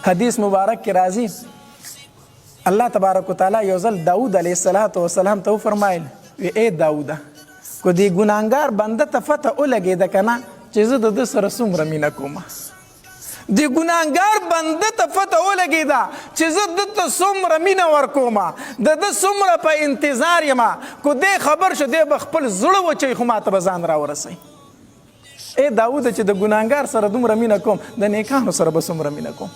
حدیث مبارک کې راځي، الله تبارک وتعالی یو ځل داود علیه السلام ته وفرمایل، وی ای داوده، کو دې ګناهګار بنده ته فتح ولګېده که نه چې زه د ده سره څومره مینه کوم. د ګناهګار بنده ته پته ولګېده چې زه ده ته څومره مینه ورکوم، د ده څومره په انتظار یم، کو دی خبر شو دی به خپل زړه وچوي، خو ماته به ځان راورسوي. ای داوده، چې د ګناهګار سره دومره مینه کوم، د نیکانو سره به څومره مینه کوم،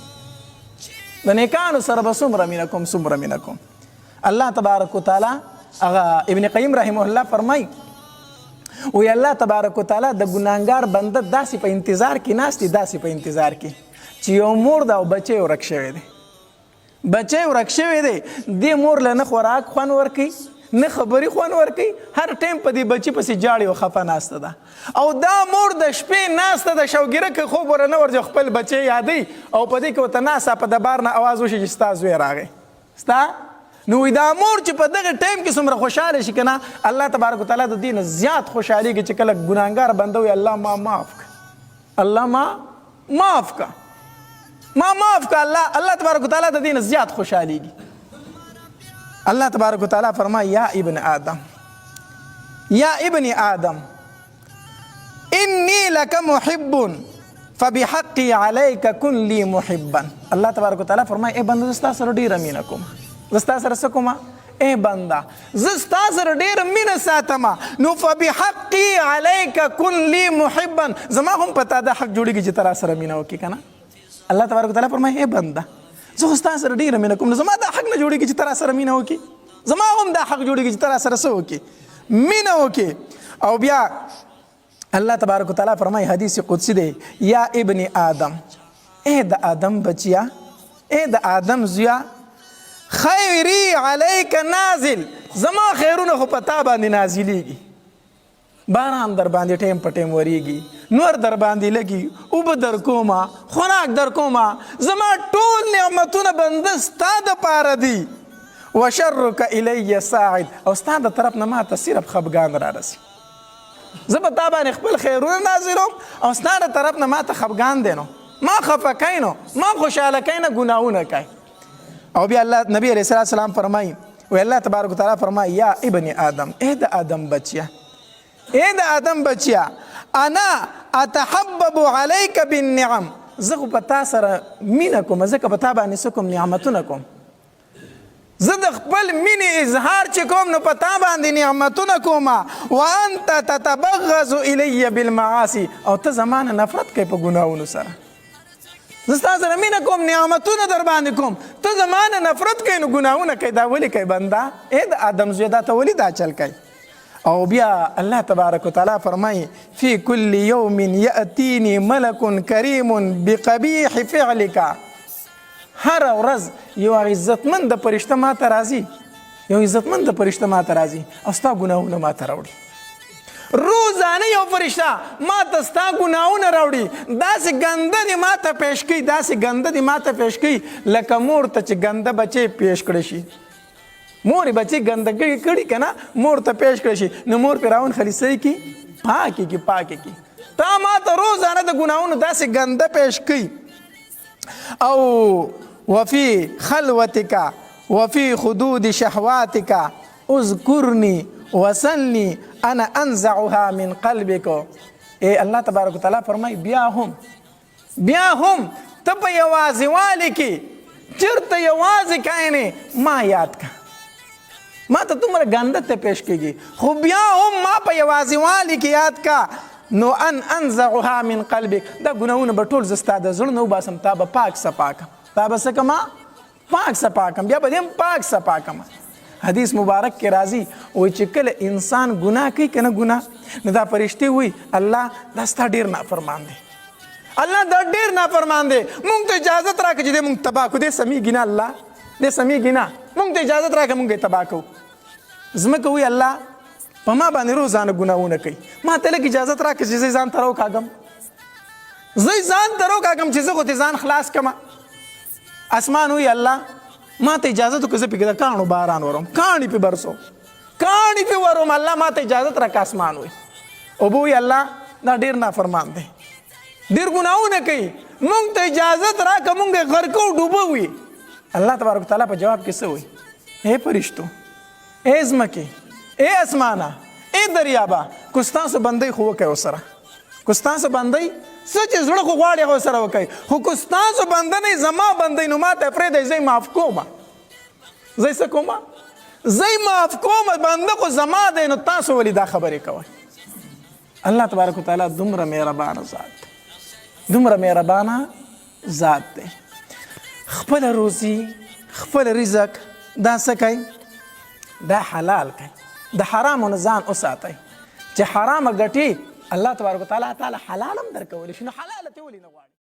د نیکانو سره به څومره مینه کوم، څومره مینه کوم. الله تبارک وتعالی، هغه ابن قیم رحمه الله فرمای، وی الله تبارک وتعالی د ګناهګار بنده داسې په انتظار کې ناست دی، داسې په انتظار کې چې یو مور ده او بچی ورک شوی دی، بچی ورک شوی دی، دې مور له نه خوراک خوند ورکوي، نه خبرې خوند ورکوي، هر ټایم په دې بچي پسې جاړي او خفه ناسته ده. او دا مور د شپې ناسته ده، شوګیره کې خوب ور نه ورځي، خپل بچی یادوي، او په دې کې ورته ناڅاپه د بار نه اواز وشي چې ستا زوی راغی، ستا. نو وی دا مور چې په دغه ټایم کې څومره خوشاله شي کنه، الله تبارک وتعالی د دین زیات خوشحاليږي چې کله ګناهګار بنده وي، الله ما معاف کړه، الله ما معاف کړه، ما معاف کړه، الله، الله تبارک وتعالی د دین زیات خوشحاليږي. الله تبارک وتعالی فرمای، یا ابن آدم، یا ابن آدم، انی لک محب فبحقي عليك كن لي محبا. الله تبارک وتعالى فرمای، ای بنده، زه ستا سره ډیره مینه کوم، زه ستا سره څه کوم؟ ای بنده، زه ستا سره ډیره مینه ساتم، نو فبحقي عليك كن لي محبا، زما هم په تا دا حق جوړیږي چې ته را سره مینه وکړې که نه. الله تبارک وتعالى فرمای، ای بنده، زه خو ستا سره ډیره مینه کوم، نو زما دا حق نه جوړیږي چې ته را سره مینه وکړې؟ زما هم دا حق جوړیږي چې ته را سره څه وکړې؟ مینه وکړې. او بیا الله تبارک وتعالى فرمای، حدیث قدسی دی، یا ابن آدم، اے د آدم بچیا، اے د آدم زویا، خیری علیک نازل، زما خیرونه خو په تا باندې نازلیږي، باران در باندې ټیم په ټیم وریږي، نور در باندې لګي، اوبه در کومه، خوراک در کومه، زما ټول نعمتونه بنده ستا دپاره دي. وشرک الی ساعد، او ستا د طرف نه ماته صرف خفګان را رسي. زه په تا باندې خپل خیرونه نازلوم او ستا د طرف نه ماته خفګان دی، نو ما خفه کوي، نو ما خوشحاله کوي نه، ګناهونه کوي. او بیا الله نبی علیه السلام فرمایي، وی الله تبارک وتعالی فرمایي، یا ابن آدم، ای د آدم بچیا، ای د آدم بچیا، انا اتحبب علیک بالنعم، زه خو په تا سره مینه کوم ځکه په تا باندې څه کوم؟ نعمتونه کوم. زه د خپل مینې اظهار چې کوم، نو په تا باندې نعمتونه کوم. وانت تتبغض الی بالمعاصی، او ته زما نه نفرت کوې په ګناهونو سره. زه ستا سره مینه کوم، نعمتونه در باندې کوم، ته زما نه نفرت کوې، نو ګناهونه کوې. دا ولې کوې بنده؟ ای د آدم زوی، دا ته ولې دا چل کوې؟ او بیا الله تبارک وتعالی فرمایي، فی کل یوم یأتینی ملک کریم بقبیح فعلک، هره ورځ یو عزتمند پرشته ماته راځي، یو عزتمند پرشته ماته راځي او ستا ګناهونه ماته راوړي. روزانه یو فرشته ماته ستا ګناهونه راوړي، داسې ګنده دې ماته پیش کوي، داسې ګنده دې ماته پیش کوي لکه مور ته چې ګنده بچی پیش کړی شي. مور یې بچی ګنده کړي که نه، مور ته پیش کړی شي، نو مور پرې راونښلي، څه یې کړي؟ پاکې کړي، پاکې کړي. تا ماته روزانه د ګناهونو داسې ګنده پیش کوي. او وفي خلوتک وفي خدود شهواتک اذکرني وسلني انا انزعها من قلبک. ای الله تبارک وتعالى فرمای، بیا هم، بیا هم ته په یوازېوالي کې چېرته یوازې کاینې، ما یاد کا. ما ته دومره ګنده ته پیش کېږي، خو بیا هم ما په یوازېوالي کې یاد کا، نو ان انزعها من قلبک، دا ګناهونه به ټول زه ستا د زړه نه وباسم، تا به پاک صفا کم، تا به څه کم؟ پاک صفا کم، بیا به دې هم پاک صفا کم. حدیث مبارک کې راځي، وایي چې کله انسان ګناه کوي که نه ګناه، نو دا فرشتې وایي، الله دا ستا ډېر نافرمان دی، الله دا ډېر نافرمان دی، مونږ ته اجازت راکړه چې دی مونږ تباه کړو. دی سمېږي نه، الله دی سمېږي نه، مونږ ته اجازت راکړه، مونږ یې تباه کوو. ځمکه وایي، الله په ما باندې روزانه ګناهونه کوي، ما ته لږ اجازت راکړه چې زه ځان ته راوکاږم، زه ځان ته راوکاږم چې زه خو ترې ځان خلاص کړم. اسمان وایي، الله ما ته اجازه وکړه، زه پکې د کاڼو باران وروم، کاڼي پې برسوم، کاڼي پې وروم، الله ما ته اجازه راکړه. اسمان وایي، اوبه وایي، الله دا ډېر نافرمان دی، ډېر ګناهونه کوي، مونږ ته اجازه راکړه، مونږ یې غرقو ډوبوو. الله تبارک وتعالی په جواب کې څه وایي؟ ای فرشتو، ای ځمکې، ای اسمانه، ای دریابه، که ستاسو بندۍ خو وکړئ ورسره، که ستاسو بندۍ څه چې زړه خو غواړي هغه ورسره وکړئ، خو که ستاسو بنده نه زما بندۍ نو ما ته پرېږدئ، زه یې معاف کوم. زه یې څه کوم؟ زه یې معاف کوم، بنده خو زما دی، نو تاسو ولې دا خبرې کوئ؟ الله تبارک وتعالی دومره مهربانه ذات دی، دومره مهربانه ذات دی. خپل روزي، خپل رزق دا څه کوي؟ دا حلال کوي. د حرامو نه ځان وساتئ، چې حرامه ګټي الله تبارک وتعالی تعالی حلال هم درکولی شي، نو حلاله ته ولې نه غواړي؟